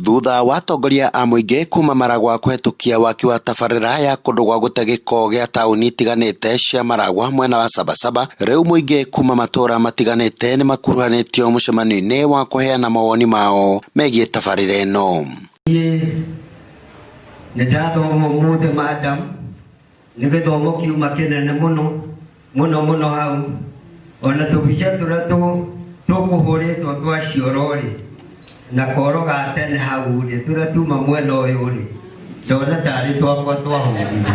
Thutha wa atongoria a mũingĩ kuma Maragwa kũhetũkia waki wa tabarĩra ya kũndũ gwa gũte gĩko gĩa taũni itiganĩte cia Maragwa mwena wa Sabasaba, rĩu mũingĩ kuma matũra matiganĩte nĩ makuruhanĩtio mũcemanio-inĩ wa kũheana mawoni mao megiĩ tabarĩra ĩno. Niĩ nĩ ndathoma ũmũthĩ madam, nĩ gĩthomo kiuma kĩnene mũno mũno mũno hau ona tũbica tũrĩa tũkũhũrĩtwo twa cioro rĩ na koro ga tene hau rĩ tũrĩa tuma mwena ũyũ rĩ ndona tarĩ twakwa twahũrirwo.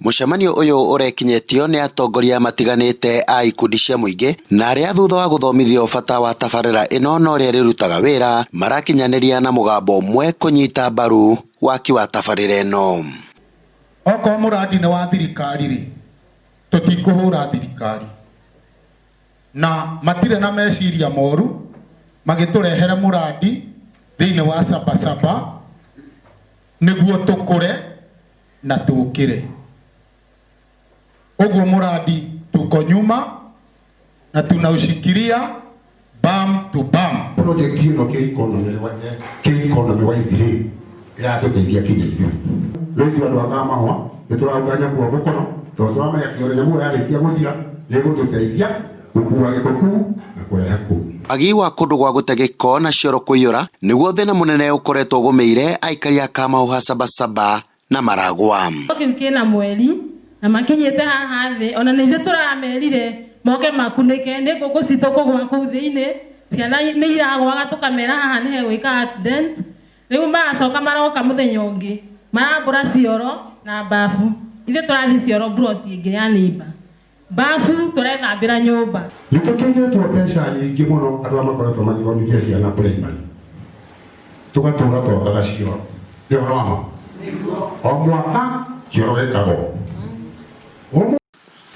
Mũcemanio ũyũ ũrekinyĩtio nĩ atongoria matiganĩte a ikundi cia mũingĩ na arĩa thutha wa gũthomithio bata wa tabarĩra ĩno na ũrĩa ĩrĩrutaga wĩra marakinyanĩria na mũgambo ũmwe kũnyita mbaru waki wa tabarĩra ĩno. Okorwo mũrandi nĩ wa thirikari rĩ, tũtikũhũra thirikari. Na matirĩ na meciria moru magĩtũrehere mũrandi thĩinĩ wa Sabasaba nĩguo tũkũre na tũkĩre. Ũguo mũrandi tuko nyuma na tunaushikilia bam to bam. Project ĩno kĩ economy kĩ economy wise rĩ ĩratũteithia kinya ithuĩ rĩu ithuĩ andũ a Kamahwa nĩ tũraruta nyamũ ĩyo mũkono tondũ tũramenya kĩoro nyamũ ĩyo yarĩkia gũthira nĩ ĩgũtũteithia gũkua gĩko kũu na kũrehe kũu. Wagi wa kũndũ gwa gũte gĩko na cioro kũiyũra nĩguo thĩna mũnene ũkoretwo ũgũmĩire aikari a Kamahũha Sabasaba na Maragwa. Kĩu kĩna mweri na makinyĩte haha thĩ ona nĩ ithuĩ tũramerire moke makunĩke nĩ ngũkũ citũ kũgwa kũu thĩinĩ ciana nĩ iragwaga tũkamera haha nĩ hegwĩka accident rĩu maracoka maroka mũthenya ũngĩ marambũra cioro na mbabu ithuĩ tũrathiĩ cioro mburoti ĩngĩ ya neighbor Bafu tũrethambĩra nyũmba. Nĩ tũtũnyĩtwo mbeca nyingĩ mũno andũ arĩa makoretwo magĩthomithia ciana primary tũgatũra twakaga cioro nĩ ũhoro wa ma o mwaka kĩoro gĩkagwo.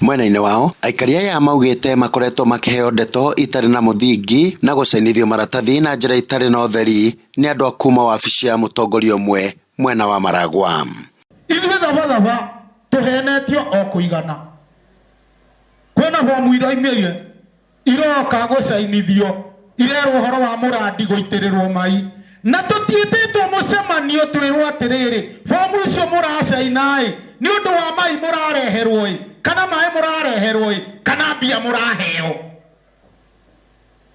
Mwena-inĩ wao, aikari aya maugĩte makoretwo makĩheo ndeto itarĩ na mũthingi na gũcainithio maratathi na njĩra itarĩ na ũtheri nĩ andũ a kuma wabici ya mũtongoria ũmwe mwena wa Maragwa. Ithuĩ Thabathaba tũhenetio o kũigana. Kwĩna bomu iroimĩrire iroka gũcainithio irerwo ũhoro wa mũrandi gũitĩrĩrwo mai na tũtiĩtĩtwo mũcemanio twĩrwo atĩrĩrĩ bomu icio mũracaina-ĩ nĩ ũndũ wa mai mũrareherwo-ĩ kana maĩ mũrareherwo-ĩ kana mbia mũraheo.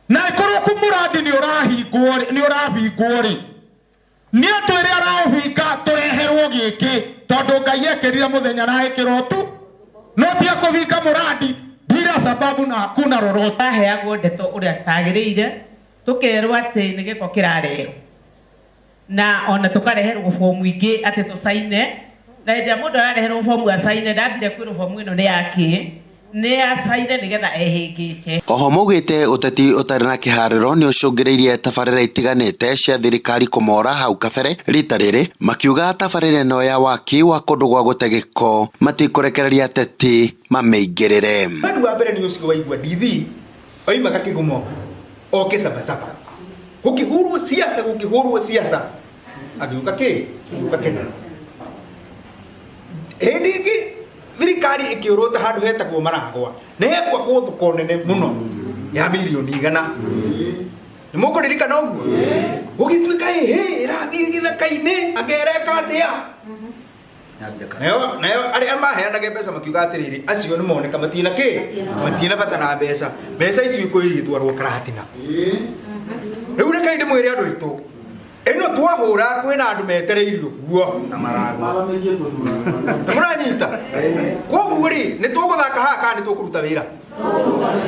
Na ĩkorwo ku mũrandi nĩ ũrahingwo-rĩ nĩ ũrabingwo-rĩ Nĩ atwĩre araũhinga tũreherwo gĩkĩ tondũ Ngai ekĩrire mũthenya na ĩkĩra ũtu no ti akũhinga mũrandi bila sababu na hakuna lolote. Tũraheagwo ndeto ũrĩa citagĩrĩire, tũkerwo atĩ nĩ gĩko kĩrarehwo, na ona tũkareherwo bomu ingĩ atĩ tũcaine, na hĩndĩ ĩrĩa mũndũ arareherwo bomu acaine, ndambire kwĩrwo bomu ĩno nĩ yakĩ, nĩ acaine nĩgetha ehĩngĩce. Oho maugĩte ũteti ũtarĩ na kĩharĩro nĩ ũcũngĩrĩirie tabarĩra itiganĩte cia thirikari kũmora hau kabere rita rĩrĩ makiuga tabarĩra ĩno ya waki wa kũndũ gwa gũte gĩko matikũrekereria ateti mamĩingĩrĩre. Mũrandi wa mbere nĩ ũcio waigua ndithi oimaga kĩgumo oke Sabasaba gũkĩhũrwo siasa gũkĩhũrwo siasa agĩũka kĩ agĩũka Kenya hĩndĩ ĩngĩ thirikari ĩkĩũrũta handũ hetagwo Maragwa nĩ hegwakwo thoko nene mũno ya mirioni igana nĩ mũkũririkana ũguo gũgĩtuĩka ĩhĩ ĩrathiĩ gĩthaka-inĩ angereka atĩa nayo nayo arĩa maheanaga mbeca makiuga atĩrĩrĩ acio nĩ moneka matina kĩ matina bata na mbeca mbeca icio ikũĩ igĩtwarwo karatina rĩu rekei ndĩmwĩre andũ aitũ ĩno twahũra kwĩna andũ metereirio kuo nĩ mũranyita koguo rĩ nĩ tũgũthaka haha kana nĩ tũkũruta wĩra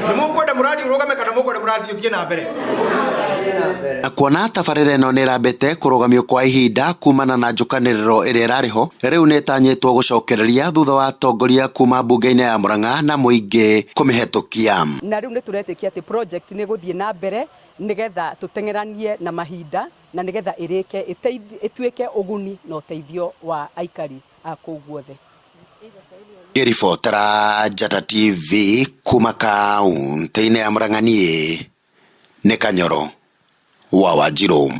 nĩ mũkwenda mũradi ũrũgame kana mũkwenda mũradi ũthiĩ na mbere Na kuona tabarĩra ĩno nĩ ĩrambĩte kũrũgamio kwa ihinda kumana na njũkanĩrĩro ĩrĩa ĩrarĩ ho, rĩu nĩ ĩtanyĩtwo gũcokereria thutha wa atongoria kuma mbunge-inĩ ya Murang'a na mũingĩ kũmĩhetũkia. Na rĩu nĩ tũretĩkia atĩ project nĩ ĩgũthiĩ na mbere nĩgetha tũteng'eranie na mahinda na nĩgetha ĩrĩke ĩtuĩke ũguni na ũteithio wa aikari a kũu guothe. Ngĩribotera Njata TV kuma kaũntĩ-inĩ ya Murang'a niĩ nĩ Kanyoro wa Wanjirũ.